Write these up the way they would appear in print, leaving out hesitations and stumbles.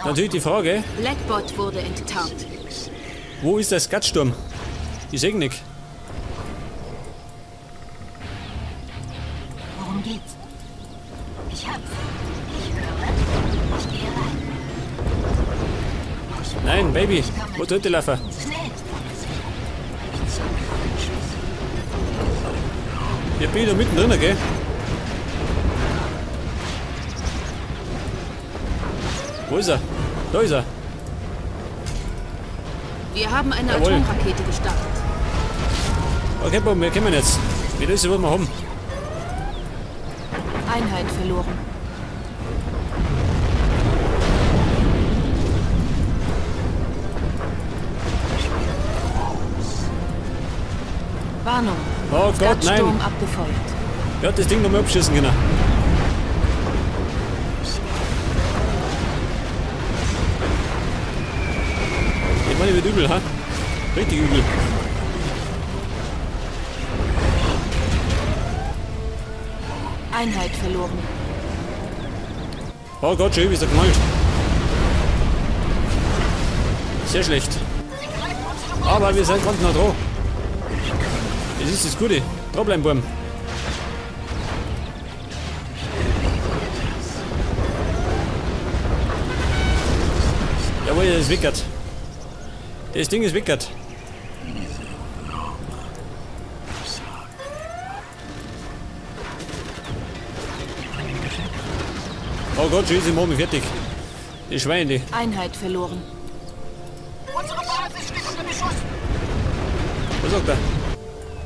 Natürlich die Frage. Blackbot wurde enttarnt. Wo ist der Skatsturm? Ich seh nicht. Worum geht's? Ich hab's. Ich höre. Ich gehe rein. Nein, Baby. Wo tut die Laffe? Ich bin da mittendrin, gell? Wo ist er? Da ist er. Wir haben eine Jawohl. Atomrakete gestartet. Okay, Bob, wir kommen jetzt. Wir wissen, was wir haben. Einheit verloren. Warnung. Oh Gott, nein. Abgefeuert. Wer hat das Ding nochmal abschießen können? Ich meine, wird übel, ha? Richtig übel. Einheit verloren. Oh Gott, schon ist er gemalt. Sehr schlecht. Aber wir sind gerade noch dran. Das ist das Gute. Dranbleiben, Burm. Jawohl, das ist wickert. Das Ding ist wickert. Oh Gott, schon ist die Mami fertig. Die Schweine. Einheit verloren. Unsere Basis steht unter Beschuss. Was sagt er?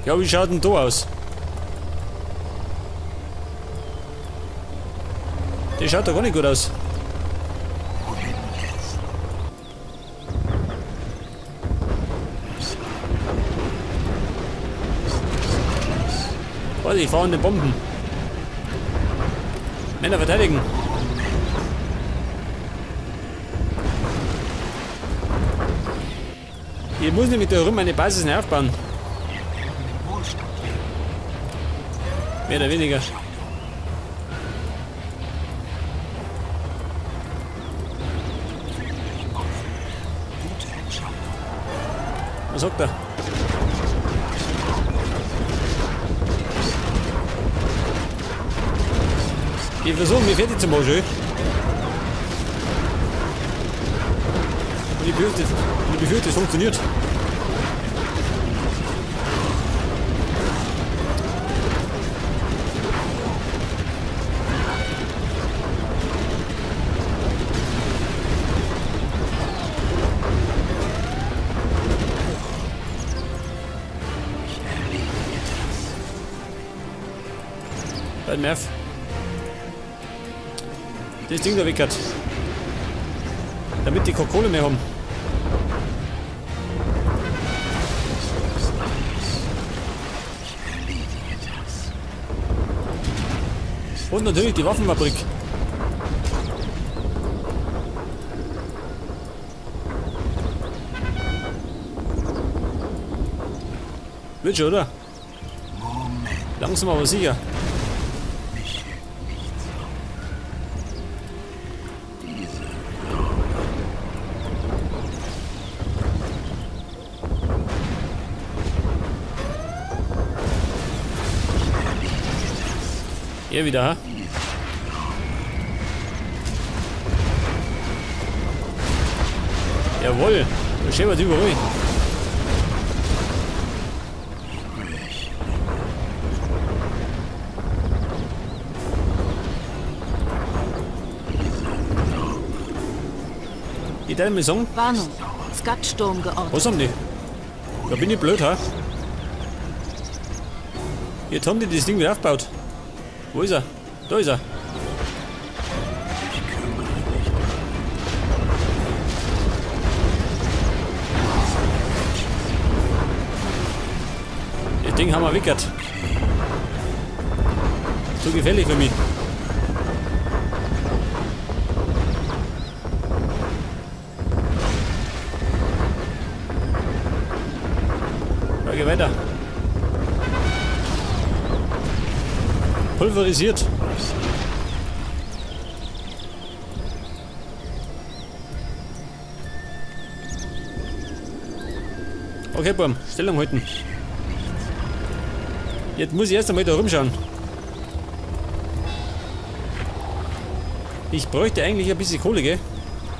Ja, wie schaut denn da aus? Der schaut doch gar nicht gut aus. Warte, ich fahre an den Bomben. Männer verteidigen. Ich muss nämlich da rum meine Basis nicht aufbauen. Mehr oder weniger. Was sagt er? Die versuchen mich fertig zu machen, schön. Und ich befürchte, es funktioniert. Nerv. Das Ding da weckert. Damit die keine Kohle mehr haben. Und natürlich die Waffenfabrik. Wird schon, oder? Langsam aber sicher. Hier wieder, ha? Jawohl, da steht was überall. Ich darf mal sagen. Warnung, Skatsturm geordnet. Was haben die? Da bin ich blöd, ha? Jetzt haben die das Ding wieder aufgebaut. Wo ist er? Da ist er. Das Ding haben wir wickert. Zu gefährlich für mich. Da geh weiter. Pulverisiert. Okay, Baum, Stellung halten. Jetzt muss ich erst einmal da rumschauen. Ich bräuchte eigentlich ein bisschen Kohle, gell?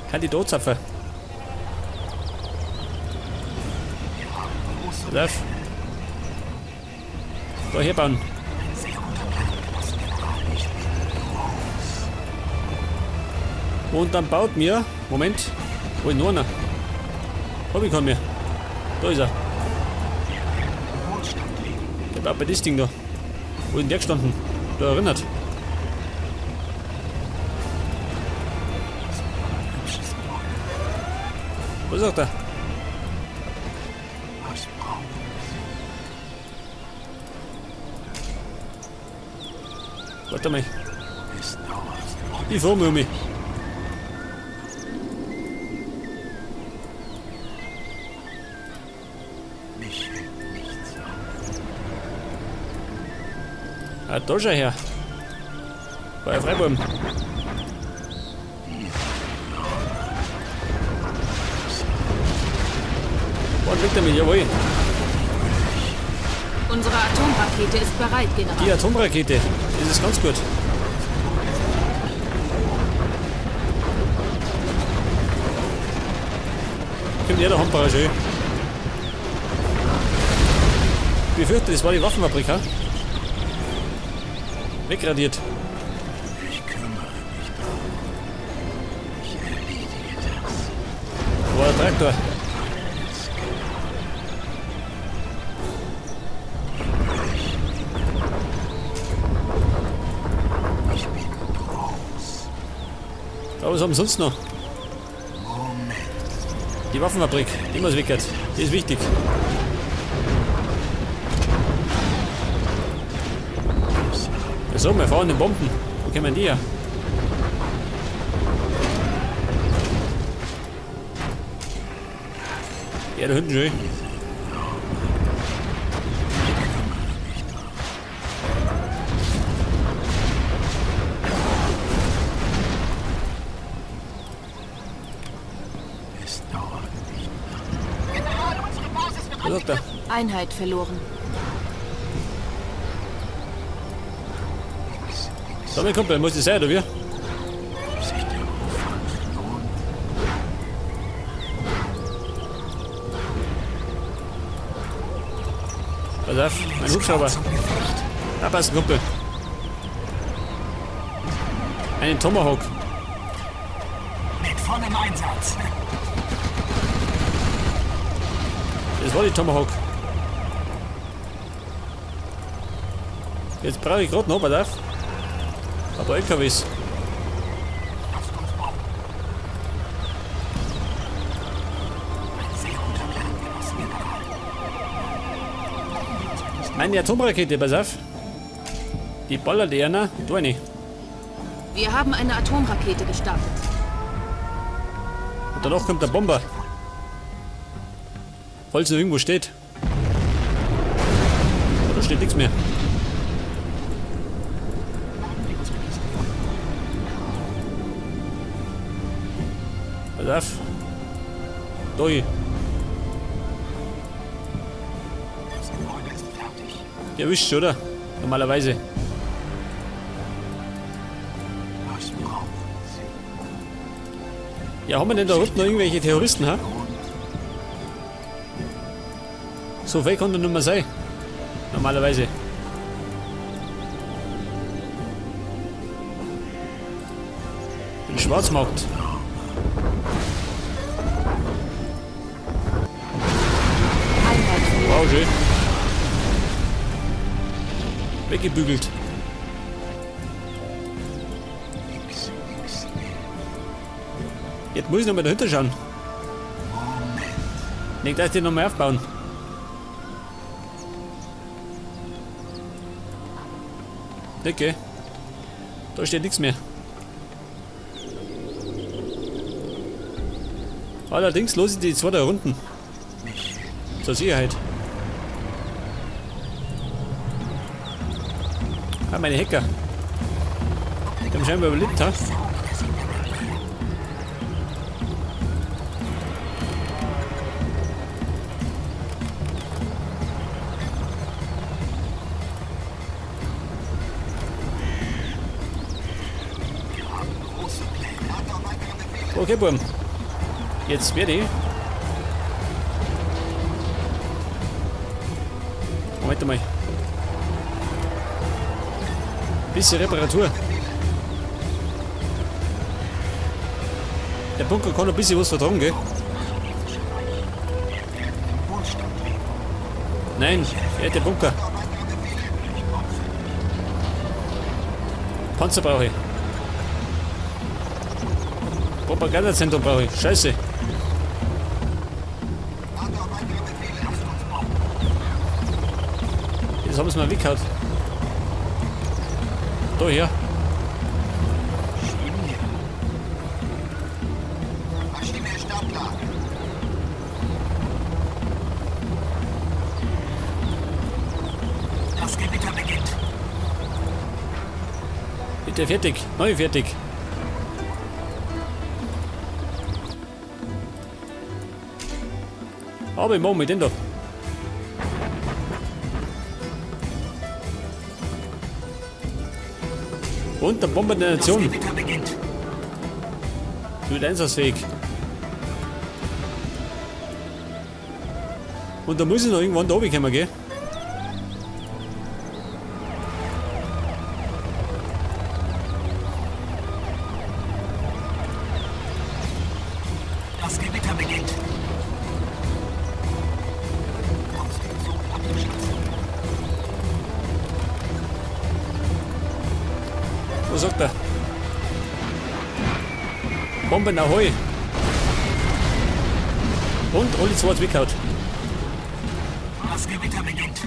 Kann die da zapfen. Lauf. Da herbauen. Und dann baut mir. Moment. Wo ist noch einer? Hab ich keinen mehr. Da ist er. Der baut bei das Ding da. Wo ist denn der gestanden? Da erinnert. Was sagt er? Warte mal. Ich fahr mal um mich. Ah, da schau her. War ja Freiburg. Wo liegt er mit? Jawohl. Unsere Atomrakete ist bereit, General. Die Atomrakete, das ist ganz gut. Kommt jeder Handbarer schön. Ich befürchte, das war die Waffenfabrik, ha? Wegradiert. Ich kümmere mich darum. Ich erledige das. Wo war der Traktor? Ich bin groß. Da, was haben wir sonst noch? Moment. Die Waffenfabrik, die muss weg. Die ist wichtig. So, wir fahren den Bomben. Wo kommen die her? Ja, da hinten schön. Was sagt er? Einheit verloren. So, mein Kumpel, muss das sein, oder wie? Pass auf, mein Hubschrauber. Da passt, Kumpel. Einen Tomahawk. Mit vollem Einsatz. Das war die Tomahawk. Jetzt brauche ich gerade noch, pass auf. Aber LKWs. Meine Atomrakete, pass auf. Die ballert die einer. Da eine. Wir haben eine Atomrakete gestartet. Und danach kommt der Bomber. Falls noch irgendwo steht. Da steht nichts mehr. Pass auf. Da hier. Das Gebäude ist fertig. Die erwischt, oder? Normalerweise. Was brauchen Sie? Ja, haben wir denn da unten noch irgendwelche Terroristen, ha? So viel kann doch nicht mehr sein. Normalerweise. Den Schwarzmarkt. Wow, schön. Weggebügelt. Jetzt muss ich nochmal dahinter schauen. Nicht, dass die nochmal aufbauen. Okay. Da steht nichts mehr. Allerdings los ich die zwei da unten. Zur Sicherheit. Ah, meine Hacker. Die haben scheinbar überlebt, ha? Okay, Burm. Jetzt werde ich. Moment mal. Bisschen Reparatur. Der Bunker kann ein bisschen was vertragen, gell? Nein, er hat den Bunker. Panzer brauche ich. Propagandazentrum brauche ich. Scheiße. Jetzt haben sie mal weggehauen. Da her. Das Gewitter beginnt. Bitte fertig. Neu fertig. Aber ich mach mit dem da. Und der Bombe der Nation. Wird einsatzfähig. Und da muss ich noch irgendwann da oben kommen, gell? Das Gewitter beginnt. Was sagt er? Bomben ahoi! Und alle zwei weggehauen. Das Gewitter beginnt.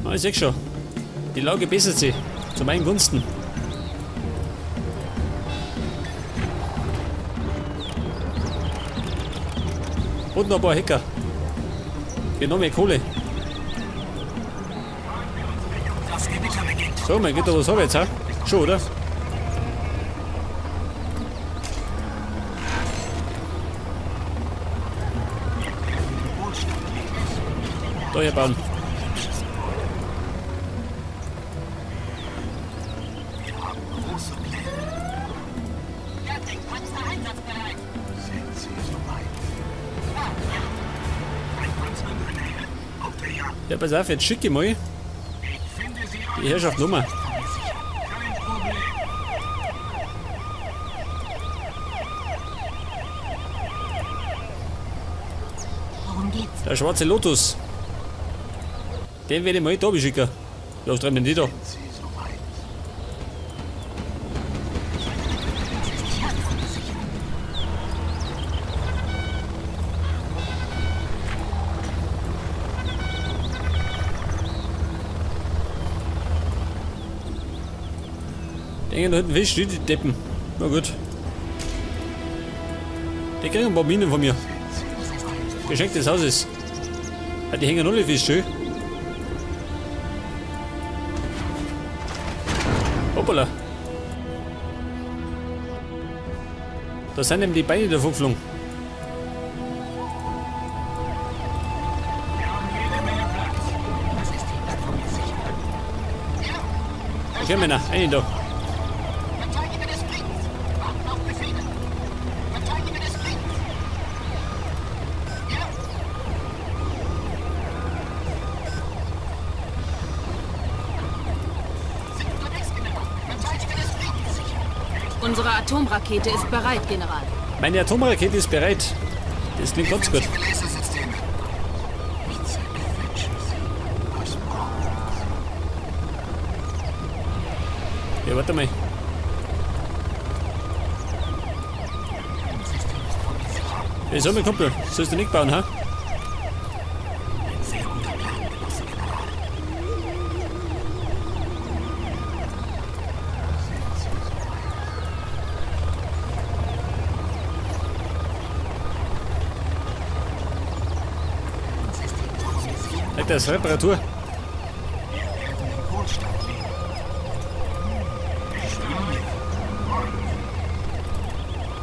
Ah, ich seh schon. Die Lage bessert sich. Zu meinen Gunsten. Und noch ein paar Hacker. Hier noch mehr Kohle. Das Gewitter beginnt. So, mein Gott, was habe ich jetzt? Ha? Schon, oder? Da hier bauen. Ja, pass auf, jetzt schicke ich mal die Herrschaft Nummer. Der schwarze Lotus. Den werde ich mal da schicken. Was treiben denn die da? Die hängen da hinten fest, die Deppen. Na gut. Die kriegen ein paar Minen von mir. Geschenk des Hauses. Ja, die hängen alle fest, schön. Hoppala. Da sind eben die Beine davon geflogen. Okay, Männer, eine da. Unsere Atomrakete ist bereit, General. Meine Atomrakete ist bereit. Das klingt ganz gut. Ja, warte mal. Ja, so, mein Kumpel. Sollst du nicht bauen, ha? Das ist Reparatur.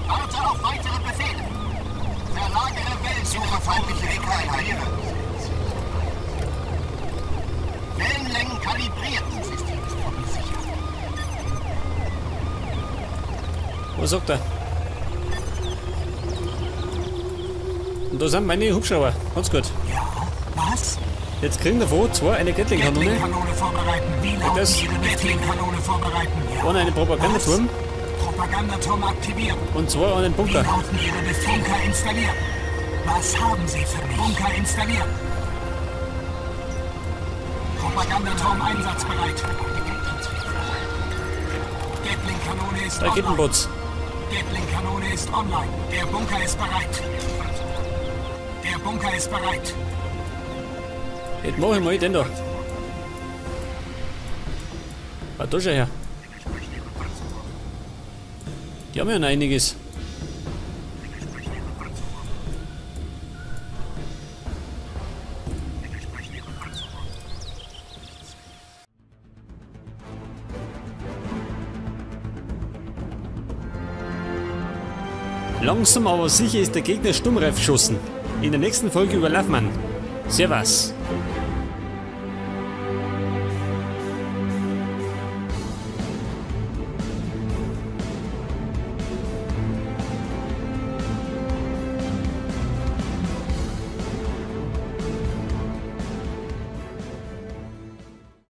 Warte auf weitere Befehle. Verlagere Wellensuche feindliche Wegeinheiten. Wellenlängen kalibriert. Wo Was sagt er? Und da sind meine Hubschrauber. Ganz gut. Ja, was? Jetzt kriegen davon zwei eine Gatling-Kanone. Gatling-Kanone vorbereiten. Wie lauten Das- Ihre Gatling-Kanone vorbereiten? Ja. Und einen Propagandaturm. Was? Propagandaturm aktiviert. Und zwei einen Wie Bunker. lauten Ihre Befehle? Bunker installiert. Was haben Sie für mich? Bunker installiert. Propagandaturm einsatzbereit. Gatling-Kanone ist online. Raketenbots. Gatling-Kanone ist online. Der Bunker ist bereit. Der Bunker ist bereit. Jetzt mach ich mal den da. Ah, da schau her. Die haben ja noch einiges. Langsam aber sicher ist der Gegner stummreif geschossen. In der nächsten Folge überlaufen wir ihn. Servus.